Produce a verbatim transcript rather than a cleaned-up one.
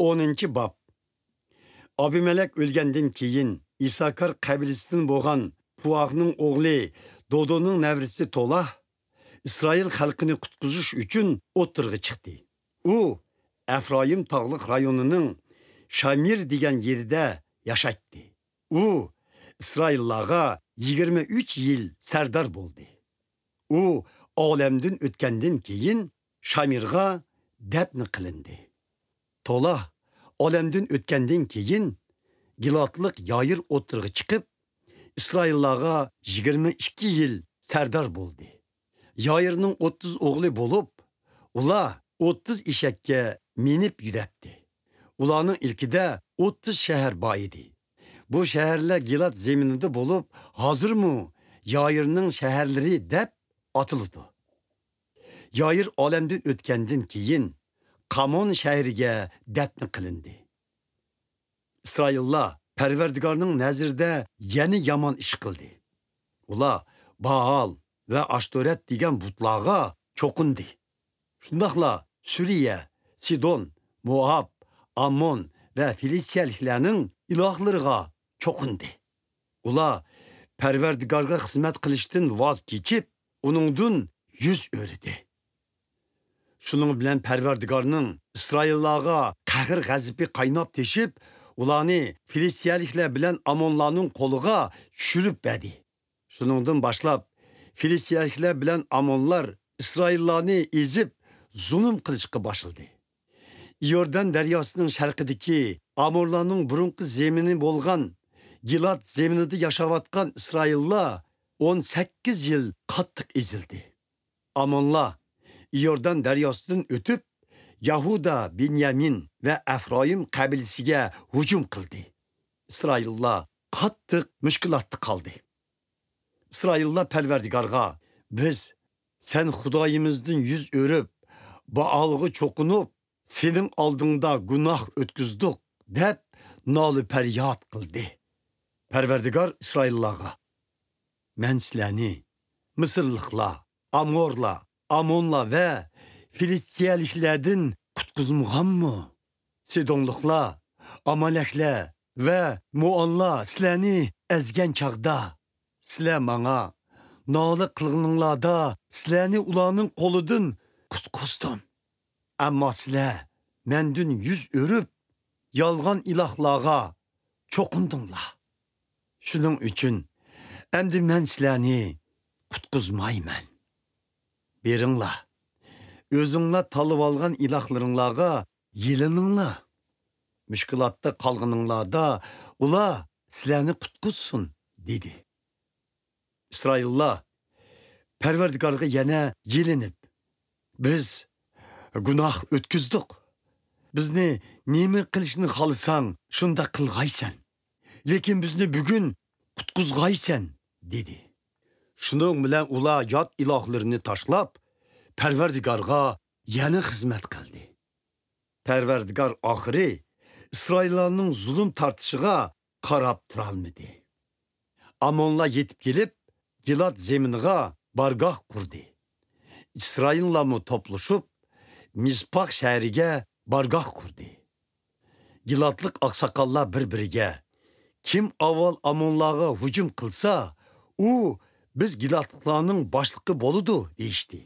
ئونىنچى باب. ئابىمەلەك ئۆلگەندىن كېيىن، ئىساكار قەبىلىسىدىن بولغان پۇئاھنىڭ ئوغلى دودونىڭ نەۋرىسى تولاھ ئىسرائىل خەلقىنى قۇتقۇزۇش ئۈچۈن ئوتتۇرىغا چىقتى. ئۇ ئەفرايىم تاغلىق رايونىنىڭ شامىر دېگەن يېرىدە ياشايتتى. ئۇ ئىسرائىللارغا يىگىرمە ئۈچ يىل سەردار بولدى. ئۇ ئالەمدىن ئۆتكەندىن كېيىن، شامىرغا دەپنە قىلىندى. تولاھ ئالەمدىن ئۆتكەندىن كېيىن، گىلادلىق يايىر ئوتتۇرىغا چىقىپ، ئىسرائىللارغا يىگىرمە ئىككى يىل سەردار بولدى. يايىرنىڭ ئوتتۇز ئوغلى بولۇپ، ئۇلار ئوتتۇز ئېشەككە مىنىپ يۈرەتتى. ئۇلارنىڭ ئىلكىدە ئوتتۇز شەھەر بار ئىدى. بۇ شەھەرلەر گىلاد زېمىنىدا بولۇپ، ھازىرمۇ يايىرنىڭ شەھەرلىرى دەپ ئاتىلىدۇ. يايىر ئالەمدىن ئۆتكەندىن كېيىن، قامون شەھىرىگە دەپنە قىلىندى. ئىسرائىللار پەرۋەردىگارنىڭ نەزىرىدە يەنە يامان ئىش قىلدى. ئۇلار بائال ۋە ئاشتورەت دېگەن بۇتلارغا چوقۇندى. شۇنداقلا سۈرىيە، سىدون، موئاب، ئاممون ۋە فىلىستىيەلىكلەرنىڭ ئىلاھلىرىغا چوقۇندى. ئۇلار پەرۋەردىگارغا خىزمەت قىلىشتىن ۋاز كېچىپ، ئۇنىڭدىن يۈز ئۆرۈدى. شۇنىڭ بىلەن پەرۋەردىگارنىڭ ئىسرائىللارغا قەھر-غەزىپى قايناپ تېشىپ، ئۇلارنى فىلىستىيەلىكلەر بىلەن ئامونلارنىڭ قولىغا چۈشۈرۈپ بەردى. شۇنىڭدىن باشلاپ، فىلىستىيەلىكلەر بىلەن ئامونلار ئىسرائىللارنى ئېزىپ، زۇلۇم قىلىشقا باشلىدى. ئىيوردان دەرياسىنىڭ شەرقىدىكى ئامورلارنىڭ بۇرۇنقى زېمىنى بولغان گىلاد زېمىنىدا ياشاۋاتقان ئىسرائىللار ئون سەككىز يىل قاتتىق ئېزىلدى. ئامونلار ئىيوردان دەرياسىدىن ئۆتۈپ، يەھۇدا، بېنيامىن ۋە ئەفرايىم قەبىلىسىگە ھۇجۇم قىلدى. ئىسرائىللار قاتتىق مۈشكۈلاتتا قالدى. ئىسرائىللار پەرۋەردىگارغا، «بىز سەن خۇدايىمىزدىن يۈز ئۆرۈپ، بائالغا چوقۇنۇپ، سېنىڭ ئالدىڭدا گۇناھ ئۆتكۈزدۇق» دەپ نالە-پەرياد قىلدى. پەرۋەردىگار ئىسرائىللارغا، «مەن سىلەرنى مىسىرلىقلار، ئامورلار، ئامونلار ۋە فىلىستىيەلىكلەردىن قۇتقۇزمىغانمۇ؟ سىدونلۇقلار، ئامالەكلەر ۋە مۇئانلار سىلەرنى ئەزگەن چاغدا، سىلەر ماڭا نالە قىلغىنىڭلاردا سىلەرنى ئۇلارنىڭ قولىدىن قۇتقۇزدۇم. ئەمما سىلەر مەندىن يۈز ئۆرۈپ، يالغان ئىلاھلارغا چوقۇندۇڭلار. شۇنىڭ ئۈچۈن ئەمدى مەن سىلەرنى قۇتقۇزمايمەن. بېرىڭلار، ئۆزۈڭلار تاللىۋالغان ئىلاھلىرىڭلارغا يېلىنىڭلار. مۈشكۈلاتتا قالغىنىڭلاردا ئۇلار سىلەرنى قۇتقۇزسۇن» دېدى. ئىسرائىللار پەرۋەردىگارغا يەنە يېلىنىپ، «بىز گۇناھ ئۆتكۈزدۇق. بىزنى نېمە قىلىشنى خالىساڭ، شۇنداق قىلغايسەن. لېكىن بىزنى بۈگۈن قۇتقۇزغايسەن» دېدى. شۇنىڭ بىلەن ئۇلار يات ئىلاھلىرىنى تاشلاپ، پەرۋەردىگارغا يەنە خىزمەت قىلدى. پەرۋەردىگار ئاخىرى ئىسرائىللارنىڭ زۇلۇم تارتىشىغا قاراپ تۇرالمىدى. ئامونلار يېتىپ كېلىپ، گىلاد زېمىنىغا بارگاھ قۇردى. ئىسرائىللارمۇ توپلىشىپ، مىسپاھ شەھىرىگە بارگاھ قۇردى. گىلادلىق ئاقساقاللار بىر-بىرىگە، «كىم ئاۋۋال ئامونلارغا ھۇجۇم قىلسا، ئۇ بىز گىلادلىقلارنىڭ باشلىقى بولىدۇ» دېيىشتى.